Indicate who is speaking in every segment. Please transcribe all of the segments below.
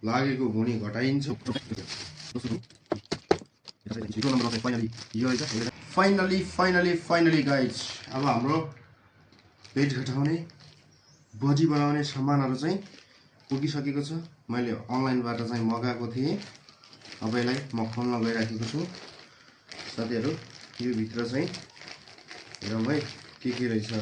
Speaker 1: लागेको भुनी घटाइन्छ। Finally guys अब हाम्रो पेट घटाउने बजी बनाउने सामानहरू चाहिँ पुगिसकेको छ। मैले अनलाइनबाट चाहिँ मगाएको थिएँ। अब यसलाई म खोल्न गइराखेको छु साथीहरू। यो भित्र चाहिँ हेरौँ है के रहेछ।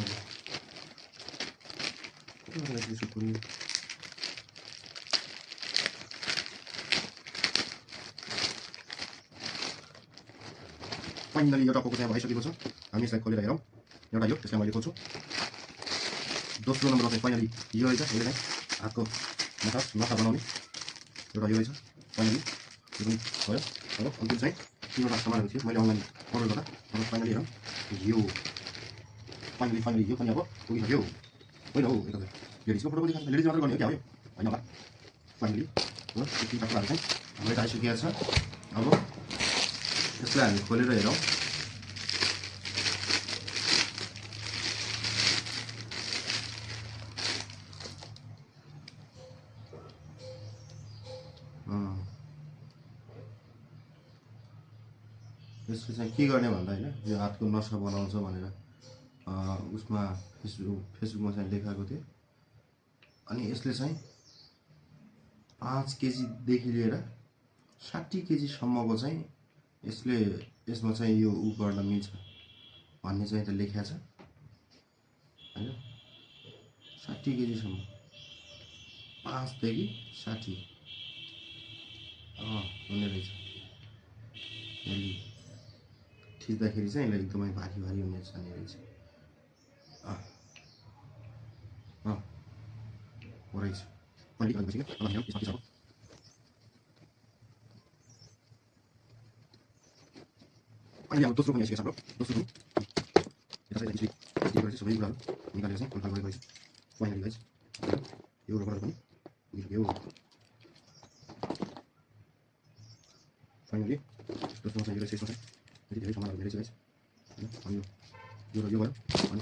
Speaker 1: फाइनली एउटा कोको चाहिँ आइसकेको छ। हामी यसलाई खोलेर हेरौँ। एउटा यो त्यसलाई मैले खोल्छु। दोस्रो नम्बरमा चाहिँ फाइनली यो रहेछ। यसले चाहिँ हातको नसा बनाउने एउटा यो रहेछ। फाइनली यो पनि भयो। अब अन्तिम चाहिँ तीनवटा सामानहरू थियो मैले अनलाइन अर्डर गर्दा। अब फाइनली हेरौँ यो फाइनली यो पनि अब पुगिसक्यो। होइन हौ यता लेडिजको फोटो पनि लेडिज अर्डर गर्ने हो क्या हो यो होइन होला। फाइनली हो यो तिनवटा कुराहरू चाहिँ हाम्रो यता आइसकेको छ। अब यसलाई हामी खोलेर हेरौँ। यसले चाहिँ के गर्ने भन्दा होइन यो हातको नसा बनाउँछ भनेर उसमा फेसबुकमा चाहिँ लेखाएको थियो। अनि यसले चाहिँ 5 केजीदेखि लिएर 60 केजीसम्मको चाहिँ यसमा चाहिँ यो उ गर्न मिल्छ भन्ने चाहिँ त लेखेको छ होइन। 60 केजीसम्म 5 देखि 60 हुने रहेछ। खिच्दाखेरि चाहिँ यसलाई एकदमै भारी हुने जाने रहेछ। रहेछ अहिले अब दोस्रो पनि आइसकेको छ हाम्रो। दोस्रो पनि यता चाहिँ सबै कुराहरू निकालेर चाहिँ कन्ट्रोल गरेको रहेछ। फाइनली गाइज यो रबरहरू पनि पुगिसक्यो। फाइनली दोस्रोमा चाहिँ यो रहेछ। यसमा चाहिँ यति धेरै सामानहरू धेरै छ गाइज होइन। अनि यो भयो अनि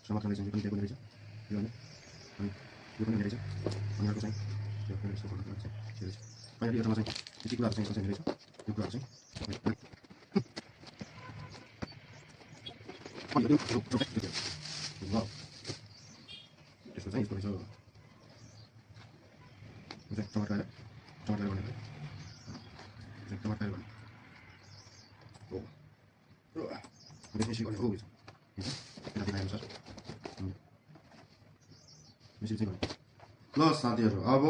Speaker 1: समर्थनले चाहिँ यो पनि दिएको रहेछ यो होइन। अनि यो पनि रहेछ। अनि अर्को चाहिँ यो पनि यसो गर्नु चाहिँ रहेछ। फाइनली यसमा चाहिँ यति कुराहरू चाहिँ रहेछ। यो कुराहरू चाहिँ त्यसको चाहिँ यस्तो रहेछ। टमाटर गर्ने बेसी गर्ने हो ल साथीहरू। अब